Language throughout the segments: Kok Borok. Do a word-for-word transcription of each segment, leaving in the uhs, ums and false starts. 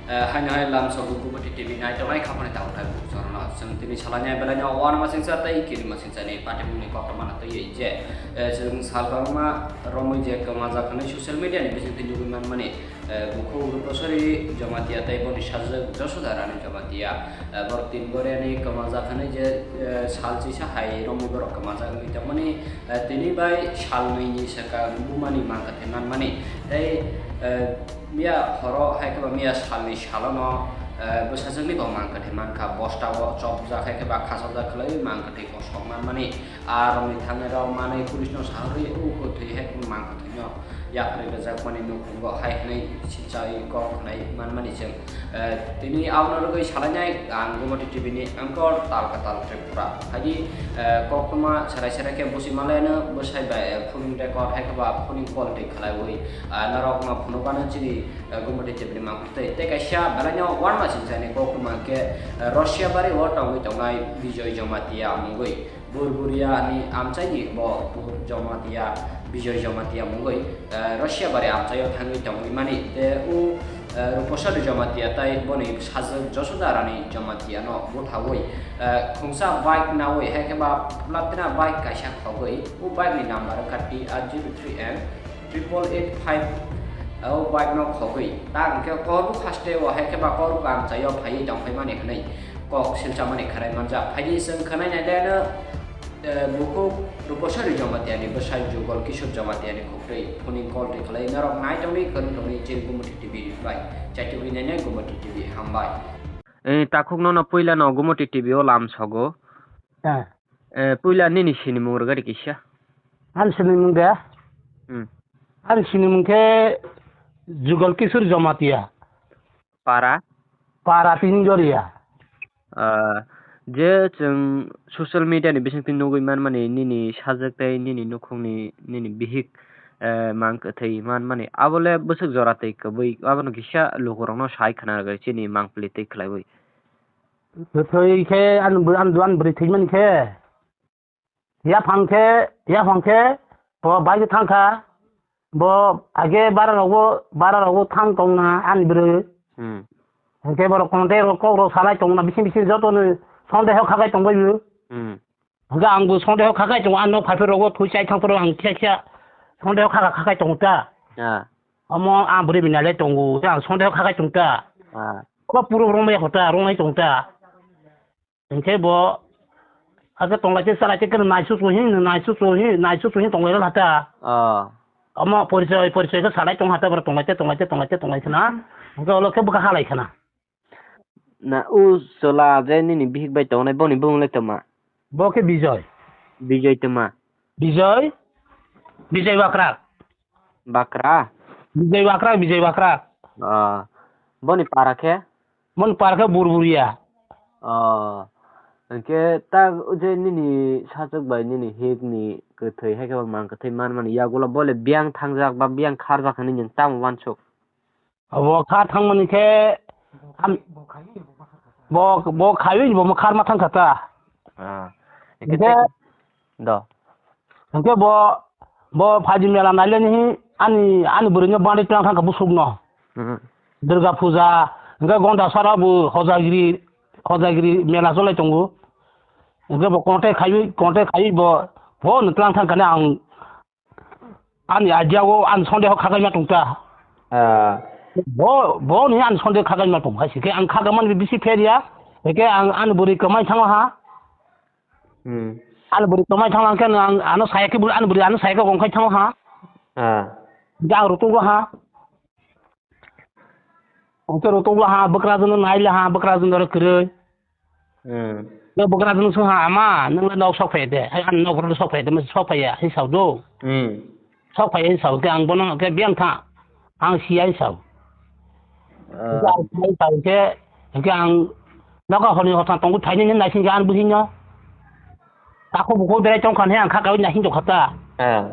Eh, haino hai lamsogo Gumoti T V nai tongnai khapani tabuk tabuk chwng tini salai nai belai no uanama singsa tei kinima singsa ni patimung ni koktwma no twi je, eh, chwng sal kwbangma romwi je kwmajak hwnwi social media ni bisingtwi nugwi manmani, eh, bukhuk Rupasari Jamatia tei boni sajwk Josoda Rani Jamatia, eh, borok tin Korea ni kwmajak hwnwi je, eh, sal chisa hai romwi borok kwmajak wngwi tongmani, eh, tini bai sal nwi ni swkang bumani mang kwthwi manmani tei, eh, Miya horo hai khe ba miya salni salono, eh, bwsajwkni bo mang kwthwi mankha, bostao chopjak hai khe ba khachajak khlaiwi mang kwthwi kosok manmani. A rokni thangnai rok manwi police no saharwi o kwthwi hai khe mang kwthwino yakarwi rwjakmani nukhungo hai hwnwi sichai kok hwnwi manmani chwng. Eh, tini abono rwgwi salainai ang Gumoti T V ni anchor Talkatal Tripura. Haidi, eh, koktwma serai serai khe busi malaino bwsai bai, eh, phone record hai khe ba phone quality khlaiwi, ah, norok no phunukgano chini, eh, Gumoti T V ni mangpili tei, tei kaisa belaino uanama singsa ni koktwma khe, eh, Russia bari o tongwi tongnai Bijoy Jamatia mungwi. Burburia ni amchaini bo Bur-, Jamatia, Bijoy Jamatia mungwi, eh, Russia bari amchaio thangwi tongwi mani. Tei o, eh, Rupasari Jamatia tei boni sajwk Josoda Rani Jamatia no buthawi, eh, khungsa bike nawi hai khe ba Platina bike kaisa khogwi, o bike ni number wngkha T R zero three M triple eight five, o bike no khogwi. Ta hwnkhe korbuk haste o hai khe ba korbuk amchaio phaiwi tongphai mani hwnwi kok silchamani kharai manjak. Phaidi chwng khwnai nai le no, eh, bukhuk Rupasari Jamatia ni bwsai Jugal Kishore Jamatia ni khuktwi phuning call twi khlai norok nai tongwi kwrwng tongwi chini Gumoti T V bai chaitugwi nainai Gumoti T V hambai. Eh, takhuk nono puila no Gumoti T V o lam sogo. Eh. Eh, puila nini sinimung rwgadi kisa. Ani sinimung de? Hmm. Ani sinimung khe Jugal Kishore Jamatia. Para? Para Pinjoria. Ah, je chwng social media ni bisingtwi nugwi manmani nini sajwk tei nini nukhungni nini bihik, eh, mang kwthwi manmani abo le bwswk jora twi kwbwi abono kisa lukurokno sai khna rwgwi chini mangpili twi khlaiwi. Kwthwi khe ani bw-, ani, ani bwrwi thwimani khe. Yaphang khe, yaphang khe, bo bai khe thang kha. Bo age bara rogo, bara rogo thang tong na ani bwrwi. Hmm. Hwnkhe borok contact rok kok rok salai tong na bising bising joto ni sondeho khakai tong bai bo. Hmm. Hwnkhe ang bo sondeho khakai tong, ang nok phai phai rogo thwi chai thang phai rok ang kisa kisa sondeho khaka khakai tong ta. Ah. Omo ang bwrwi bini le tongo, ang sondeho khakai tong ta. Ah. Ko puro rong bai kho ta, rong nai tong ta. Hwnkhe bo ake tonglaite chalaite khe naisu chuhi, naisu chuhi, naisu chuhi tonglairok hata. Oh. Omo porichoi, porichoi khe salai tong hata, borok tonglaite, tonglaite, tonglaite, tonglaite na. Hwnkhe olo khe bwkha halai khana. Na, u chwla je nini bihik bai tongnai, boni bumung le tongma? Bo khe Bijoy. Bijoy tongma? Bijoy? Bijoy Bakra. Bakra? Bijay Bakra, Bijay Bakra. Ah, boni para khe? Boni para khe Burburia. Ah, hwnkhe ta je nini sajwk bai nini hik ni kwthwi hai khe mang kwthwi man mani yagulo bole biyang thangjak ba biyang kharjak hinwi nwng tamo uansuk? Abo kha thangmani khe am-, bo, bo khaiwi bo kharma thangkha ta. Ah, hwnkhe hwnkhe tei Do. Hwnkhe bo, bo phaidi mela naileni hi ani, ani bwrwino bari tlang thangkha busukno. Hmm. Durga puja, hwnkhe Gondasara bo Hojagiri, Hojagiri mela cholai tongo. Hwnkhe bo contact khaiwi, contact khaiwi bo, bo no tlang thangkha ni ang ani idea o ani sondeho khakaima tongta. Ah. Bo, bo ni ani sondeho khakaima tong hai se khe ang khakamani bisi pheria. Hwnkhe ang ani bwrwi kwmai thango ha. Hmm. Ani bwrwi kwmai thangma khe ang ano saya khe bwrwi, ani bwrwi ano saya khe gongkhai thango ha. Ah. Hwnkhe ang rutukgo ha. Hwnkhe rutukgo ha, bwkrajwkno naila ha, bwkrajwkno oro kwrwi. Hmm. Hwnkhe bwkrajwkno swng ha, "Ama, nwng le nok sok phai de?" Hai, "Ang nok sok phai de, sok phai ya," hai sao do. Hmm. Sok phai ya, hai sao. Hwnkhe ang bono hwnkhe biyang tha. Ang siya, hai sao. Ah. Hwnkhe ang siya, hai sao. Hwnkhe, hwnkhe ang nogo horni hotha tongwi phaini hwnwi naising khe ang buhino. Takhuk bukhuk berai tong kha hwnwi ang kha kaiwi naising tong kha ta. Ah.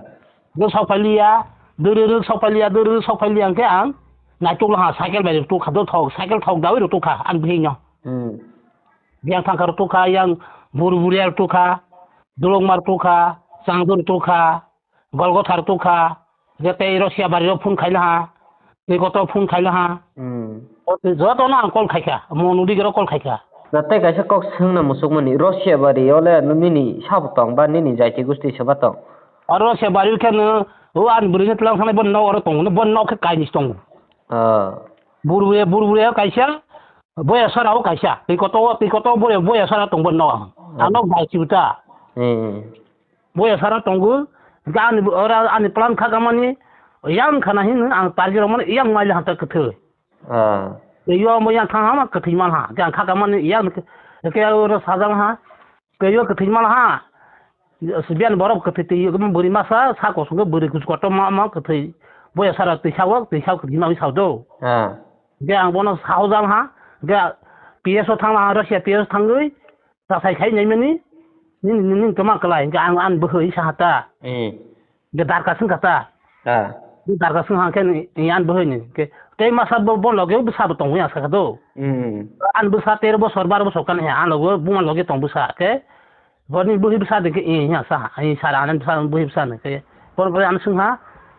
Bo sok phai liya, dwrwrwk sok phai liya, dwrwrwk sok phai liya hwnkhe ang naituk laha cycle bai rwtuk kha, do thok, cycle thok dawi rwtuk kha ang buhino. Hmm. Biyang thang kha rwtuk kha, yang buru buriya rwtuk kha, dulokma rwtuk kha, changdur rwtuk kha, Golgotha rwtuk kha, je tei Russia bari rok phone khai laha, tei koto phone khai laha. Hmm. O twi jotono ang call khaikha, mo nudi goro call khaikha. Na tei kaisa kok swngna muchukmani, Russia bari ole nini sabo tong ba nini jaiti gusti seba tong? Oro se bari khe no, o ani bwrwini tlang sanai bo nok oro tongo, bo nok khe kainwi tongo. Ah. Burbuya, burbuya kaisa, boya sara o kaisa, twi koto, twi koto boya, boya sara tong bo nok. Ah. Ano bai chibuta. Hmm. Boya sara tongo, ga ani, ora ani plan kha kamani, yang khana hin ang target romani, yang maila hanta kwthwi. Ah. Tei yo mo yang thang ha ma kwthwi man ha. Ke ang kha kamani yang ke, ke oro sajang ha. Ke yo kwthwi man ha. Bian borok kwthwi tei yo bwrwi masa sa kosong ke bwrwi kusu koto ma, ma kwthwi. Boya sara twi sao, twi sao kwthwi ma sao do. Ah. Ke ang bono sao jang ha. Ke P S o thang ha, Russia P S o thangwi. Tasai khai nai mani, nini, nini, nini toma kalai, hingke ang an bwhwi sa hata. Hmm. Hingke darka sung kata. Ah. Ni darka sung hangke ni, ni an bwhwi ni. Hingke tei masa bo, bo loge bwsa bo tongwi ang saka do. Hmm. An bwsa tero bosor, baro bosor kan he, an logo, buma loge tong bwsa ke. Boni bwhwi bwsa de ke, i, ya sa, i, sara an bwsa, bwhwi bwsa ni ke. Bor, bor an sung ha,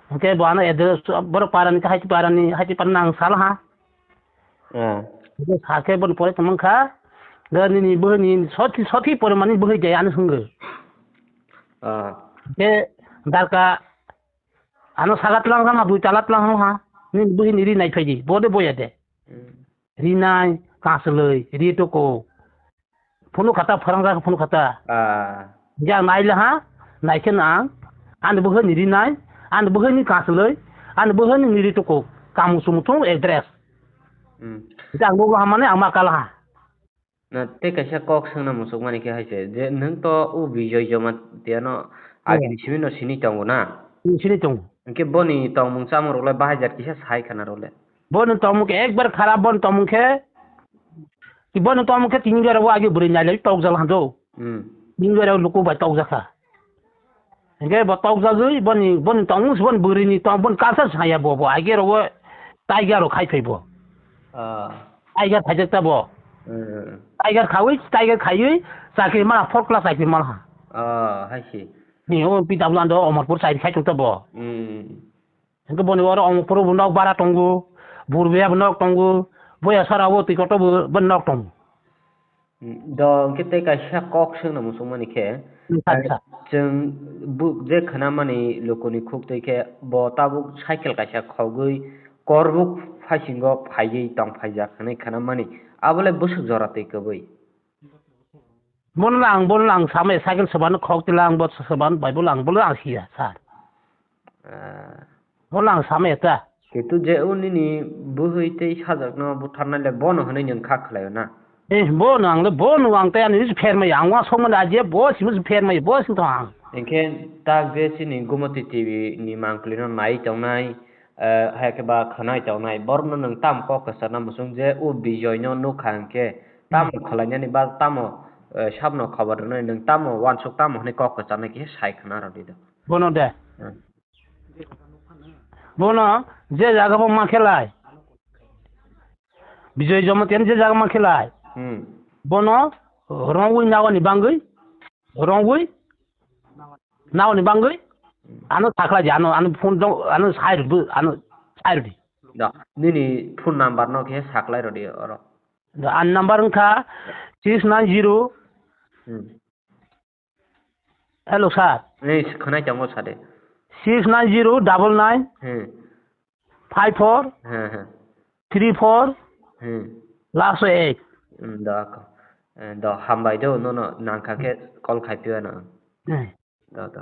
hingke bo ano address, bor para ni, hai para ni, hai para nang sal ha. Ah. Hingke sakhe bono pore tongmang kha. Da nini bwhwini soti, soti pore mani bwhwi de ano swngo. Ah. Hingke darka ano saga tlang ha, dui tala tlang ha. Nini bwhwini ri nai phaidi. Bo de boya de. Hmm. Ri nai, kasloi, ri toko. Phunuk khata, pharang jak phunuk khata. Ah. Hingke ang nai laha, nai khe no ang, ani bwkhani rinai, ani bwkhani kasloi, ani bwkhani niri tuku, kamu sumu thung address. Hmm. Hingke ang bo hamani ang ma kalaha. Na, tei kaisa kok swngna muchukmani khe hai se, je nwng to o Bijoy Jamatia no Hmm. agini simi no sini tongo na? Hmm, sini tongo. Hingke boni tongmung chamung rok le bahai jat kisa sai khana rok le. Boni tongmung khe ekbar kharap, boni tongmung khe Boni tongmung khe tini jora bo agi bwrwi nailai tokjak hando. Hmm. Tini jora luku bai tokjak kha. Hingke bo tokjagwi boni, boni tongmung se boni bwrwini tong, boni culture saya bo, bo agi rogo tiger rok khai phai bo. Ah. Tiger khaijak ta bo. Hmm. Tiger khawi, tiger khaiwi chakri mana fourth class chakri mana ha. Ah, hai se. Ni o P W ando Omorpur chakri khai tong ta bo. Hmm. Hingke boni oro Omorpuro bo nok bara tongo, Burbuya bo nok tongo, Boya Sara o twi koto bo, bo nok tongo. Do hingke tei kaisa kok swngna muchungmani khe, Hmm, sa, sa. chwng bu-, je khwnamani lukuni khuk twi khe bo tabuk cycle kaisa khogwi korbuk phaisingo phaiwi tong phaijak hinwi khwnamani, abole bwswk jora twi kwbwi? Bono lang, bono lang samaya cycle swbano khok tila ang bo swbano bai bo lang, bono ang siya, sir. Ah. Bono lang samaya ta. Kitu je o nini bwhwi tei sajakno butharnai le bono hwnwi nwng kha khlaio na? Eh, bono ang le, bono ang tei ani se phermaya, ang wa songmani aje bo simi se phermaya, bo sing to ang. Hingke tak je chini Gumoti T V ni mangpili no nai tongnai, eh, hai khe ba khwnai tongnai, borokno nwng tamo kok kwcharna muchung je o Bijoy no nukha hingke tamo Hmm. khwlainani ba tamo, eh, sabno khobor rwnai nwng tamo wansuk tamo hwnwi kok kwcharnai khe sai khwna rwdi do. Bono de. Hmm. Bono je jaga bo ma khelai. Bijoy Jamatia je jaga ma khelai. Hmm. Bono rongwi nagani bangwi, rongwi nagani bangwi, ano sakhlai di, ano, ano phone dong, ano sai rwdi, ano sai rwdi. Da, nini phone number no khe sakhlai rwdi oro. Da, ani number wngkha six nine zero. Hmm. Hello, sir. Ni khwnai tongo sade. Six nine zero double nine Hmm. five four Hmm, hmm. three four Hmm. last eight. Hmm, da ko. Eh, da hambai do, no, no, nangkha khe call khai piyo na. Hmm. Da, da.